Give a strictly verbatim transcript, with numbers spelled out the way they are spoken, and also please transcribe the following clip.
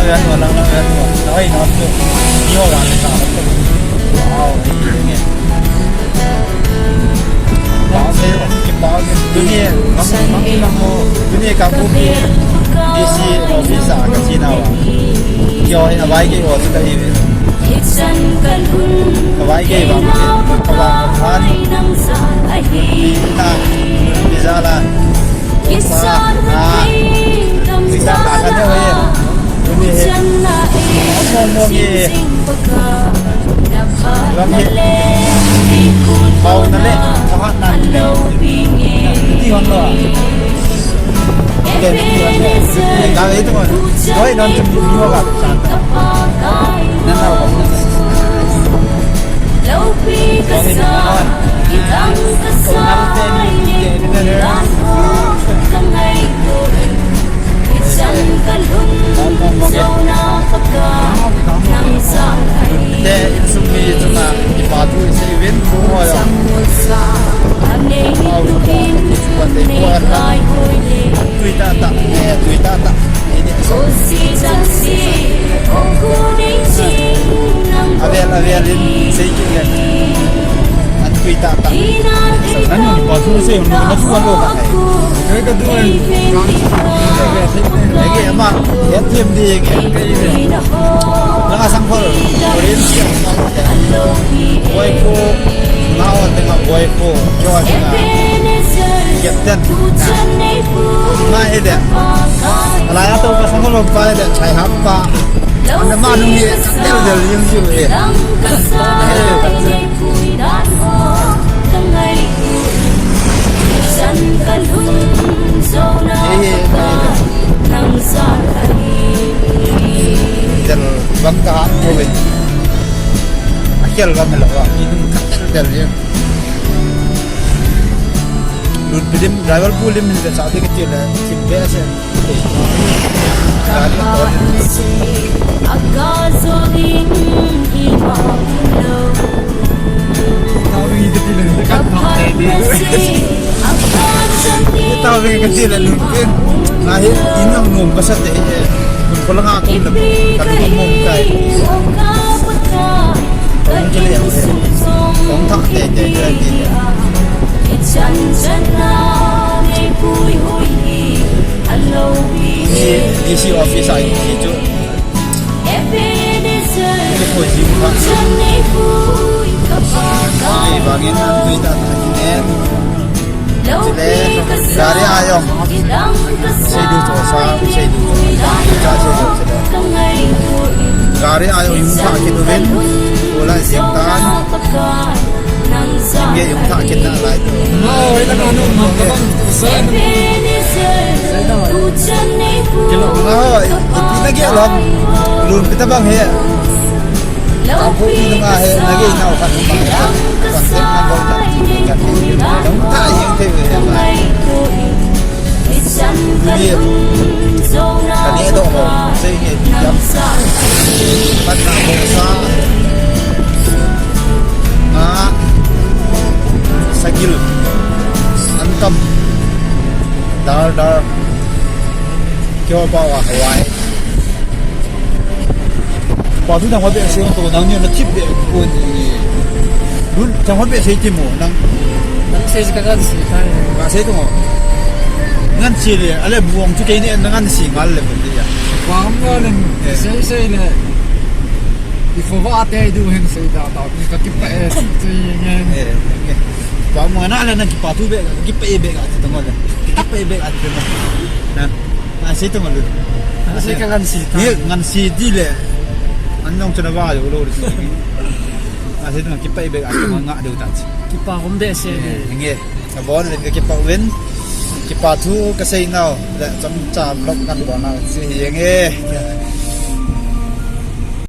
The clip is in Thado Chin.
Lang, lang, lang, lang. Oi, no, no. Yo, wa, sa, wow, ni, ni. Bao se, bao se. Tuni, mang, mang, mang, mang. Tuni, ka bu, D C office a, ka si na wa. Yo, a vai ke, o, su ka hi. A vai ke, wa, ka wa, han. Ni, na, ni, za, la. Sa, ah, kita tak ada, eh. Ini, eh. Ngomong, ngomong, eh. Lam, eh. Bau na le, kahat na le. Ti hon lo. Ke, ti hon lo. Ka itu mo. Oi, non tu ni mo ka. Nan lo. Lopi kasa, kitang kasa, dan ho ka ngaito. Ichan kalung, jona paka, nang sa ai. Te, insung mi chunga, ipa tu isei uvin, tu ho ya. Samul sa, anei tu in, anei kai hoi le. Tui tata, eh, tui tata. Avel, avel in sei kit le. An tui tata. An pa thu sei, na thu an lo ta. Kei ka du an. Ege ama, ya them di ege. Na sang phol. Korean siya. Boy ko, na on de boy ko. Kyo na. Captain. Na ede. Ala ya to pa sang lo pa ede. Chai hap pa. Anda ma nung ye, del del yung yung ye. Del bang ka ko ve. Akel bang lo wa. Del del yung. Lut pilim, driver pulim min sa ti ke ti le, sim be se. Tawi ka ti le lut pin. Nahi, inang nom ka sa te, eh, kun ko la nga kun le, ka kun nom kai. Kong chale, kong thak te, te, te, te. Ni D C office a in ki chu. Ni ko ji mu ha. Ni bangin an tui ta ta ni ne. Chule, gari a jong. Sei du to sa, sei du to. Cha sei du chule. Gari a jong yung sa ki du ven. Wala sing tan. Nge yung thah kit na lai tu. No, ina ka nu, no, ka bang, sa, no. Kilo. No, ina ge lo. Lun kita bang he. Ka pu ni ma he, na ge na ka nu ma. Ka se na bol ta. Ka ni ta ye te he. Ni, kani do ho, sei nge jam. Patna bosa. Nga, sagil. Ankam. Dar, dar. Kyo pa wa Hawaii. Pa thu dang ho behseh to, nang ni na thip be ko ni. Lun, dang ho behseh ti mo, nang. Nang sei ka ngan si ta. Ka sei to mo. Ngan si le, ale buang chu kei ni na ngan si ngal le mo ni ya. Wa mo le, eh, sei sei le. Ifo wa te du hen sei da ta, ka ki pa e, sei nge. Eh, eh. Wa mo na le na ki pa thu be, ki pa e be ka ti to mo le. Ki pa e be ka ti mo. Na. Nga sei tong lu. Nga sei ka ngan si ta. Nge, ngan si ti le. An nong chana ba yo lo si. Nga sei tong kipa i be a tong nga deu ta chi. Kipa hom behseh le. Nge. Ka bon le kipa uvin. Kipa thu ka sei nau. Le chomcha vlog kan bon nau chi hi nge.